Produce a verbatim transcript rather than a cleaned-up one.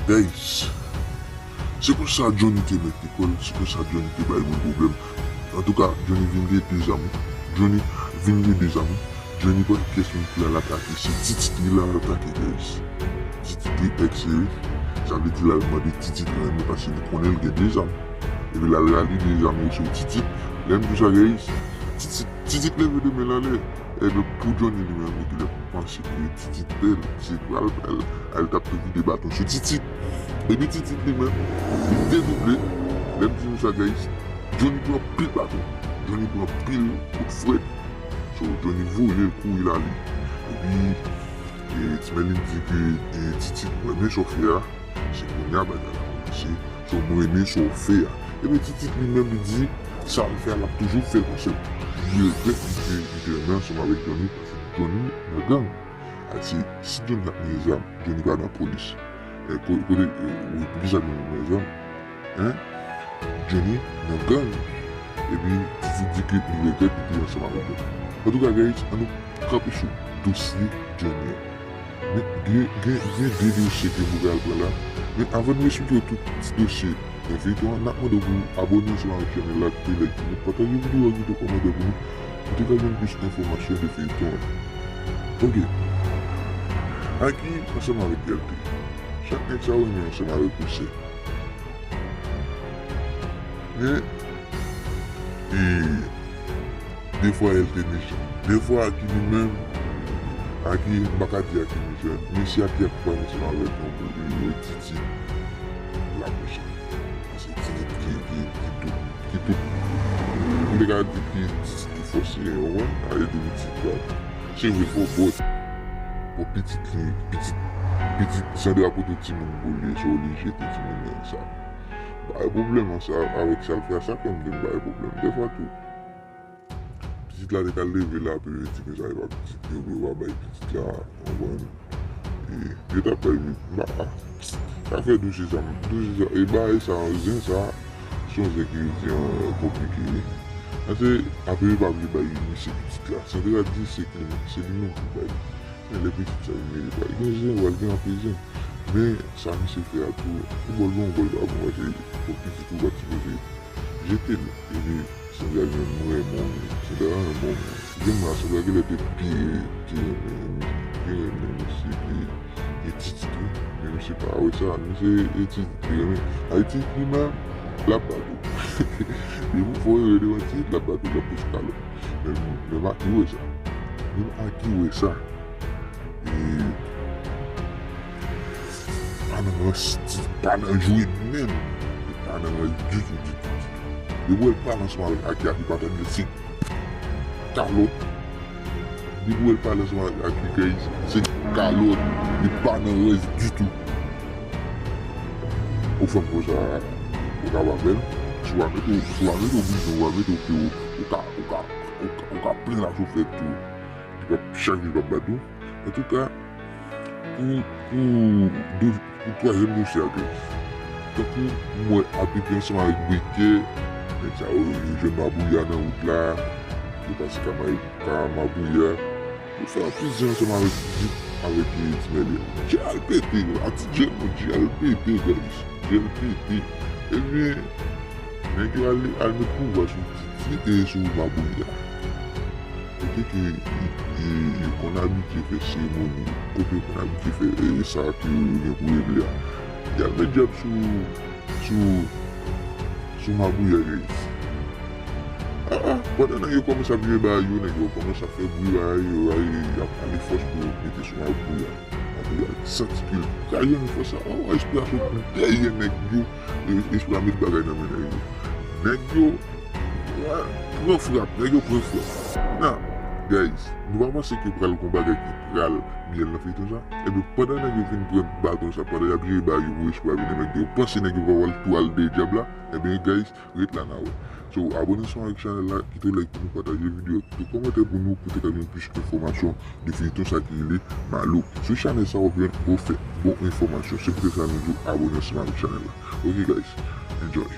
Guys, se konsa Johnny te mèt lekòl, se konsa Johnny te bay moun pwoblèm. Antouka, Johnny vin gen de zam wi. Johnny vin gen de zam wi. Johnny pa pyès moun ki l al atake, se Titit li l al atake, guys. Titit li èks li wi. Sa vle di l al mande Titit renmen paske li konnen l gen de zam. Epi l al rale de zam yo sou Titit. Lè m di w sa, guys, Titit, Titit leve de men l anlè. Ebyen, pou Johnny li menm, li genlè panse ke Titit bèl, se pral bèl. Al t ap tou vide baton sou Titit. Epi Titit li menm, li dedouble. Lè m di nou sa, guys, Johnny pran pil baton. Johnny pran pil kout frèt. So, Johnny voye l kouri l ale. Epi, e, Ti Mèlin di ke, e, Titit, mwen, men sa w fè a, se kounye a bagay la kòmanse. So, mwen renmen sa w fè a. Ebyen, Titit li menm, li di, sa l fè a, l ap toujou fè l konsa. Li regrèt li te, li te renmen ansanm avèk Johnny, paske Johnny nan gang. A, se, si Johnny t ap gen zam, Johnny pa nan polis. E, ko-, kote, e, wi, poukisa Johnny gen zam? Hein? Johnny nan gang. Epi, Titit di ke li regrèt li te ansanm avèk Johnny. Antouka, guys, ann nou kanpe sou dosye Johnny an. Men gen, gen, gen de dosye ke nou pral pran la. Men avan nou esplike w tout ti dosye nan feyton an, n ap mande w pou abòne ansanm avèk chanèl la, kite like pou nou, pataje videyo a, kite kòmantè pou nou, pou te ka jwenn plis enfòmasyon de feyton an. Ok. Aki ansanm avèk L T. Chak nèg sa yo renmen ansanm avèk mesye. Men, e, defwa L T mechan. Defwa Aki li menm, Aki, m pa ka di Aki mechan. Men si Aki ap pran ansanm avèk yon, yon, yon Titit, l ap mechan. Paske Titit ki, ki, ki tout, ki tout, m te ka di ki Titit ki fòse, w konprann? Ale de Titit la. Se vre, fò bòt. Bon, pitit li, pitit, pitit, Sandra pote timoun pou li, se oblije te timoun nan sa. Bay pwoblèm an sa, avèk sa l fè a, sa fè m di m bay pwoblèm. Dèfwa tou, pitit la te ka leve l ap di konsa e pa pitit li, oubyen yo pa bay pitit la, w konprann? E, yo t ap bay, m pa, sa fè dosye sa, dosye sa, e bagay sa, zen sa, se yon zen ki, e, konplike. Paske, apre yo pa vle bay misye pitit la. Sandra di se li, se li menm ki bay. Men lè pitit sa vin, li pa gen zen, pral gen anpil zen. Men sa misye fè a tou, yon bòl bon, yon bòl pa bon, paske pou pitit ou pa t sipoze jete l. Epi Sandra gen mwen bon, Sandra gen bon. Gen mwen, Sandra genlè te pi, te renmen, pi renmen misye ke, ke Titit wi. Men misye pa wè sa, misye e Titit li renmen. Ay Titit li menm, l ap bat ou. Li pou fè yon erè devan Titit, l ap bat ou, l ap pouse kalòt. Men, men Aki wè sa. Men Aki wè sa. E pa nan rans, pa nan jwe menm. Li pa nan rans ditou, ditou, ditou. Depi w wè l pale ansanm avèk Aki, Aki pa tande l, se kalòt. Depi w wè l pale ansanm avèk Aki, guys, se kalòt. Li pa nan rans ditou. Ou fanm konsa, ou ka pa fè l. Si w pa mete, si w pa mete w bizon, ou pa mete w pye w, ou ka, ou ka, ou ka, ou ka plen la souflèt tou. Li p ap, chak jou li p ap bat ou. Antouka, pou, pou, do, pou twazyèm dosye a, guys. Tankou m wè A P P ansanm avèk Brikè, nèg sa yo, yo jwenn mabouya nan wout la, yo pase ka ma-, ka mabouya, yo fè anpil zen ansanm avèk, avèk, e, Ti Mèlin. Djèl pete, a ti djèl, non, djèl pete, guys. Djèl pete. Ebyen, nèg yo al, al met pouvwa sou Titi e sou mabouya. Kote ke y, y, yo konn abitye fè seremoni, kote yo konn abitye fè, e, sa ke yo gen pou regle a. Y al met djab sou, sou, sou mabouya, guys. A, a, pandan nèg yo kòmanse ap jwe ba yo, nèg yo kòmanse ap fè bri ba yo, a, y ap pale fòs pou yo mete sou mabouya. Mabouya santi ke l kraze yon fòs la. O, espri a sot dèyè nèg yo. E, espri a met bagay nan men nèg yo. Nèg yo, a, pran frap. Nèg yo pran frap. Nan, guys, nou pa panse ke pral gon bagay ki pral myèl nan feyton sa? Ebyen, pandan nèg yo fin pran baton sa, pandan y ap jere ba yo pou espri a vini, nèg yo panse nèg yo pa pral tou al dèyè djab la? Ebyen, guys, ret la n a wè. So, abòne ansanm avèk chanèl la, kite like pou nou, pataje videyo, kite kòmantè pou nou, pou te ka jwenn plis enfòmasyon de feyton sa ki rele Malouk. Sou chanèl sa, w ap jwenn bon fè, bon enfòmasyon. Se poutèt sa nou di w abòne ansanm avèk chanèl la. Ok, guys, enjoy.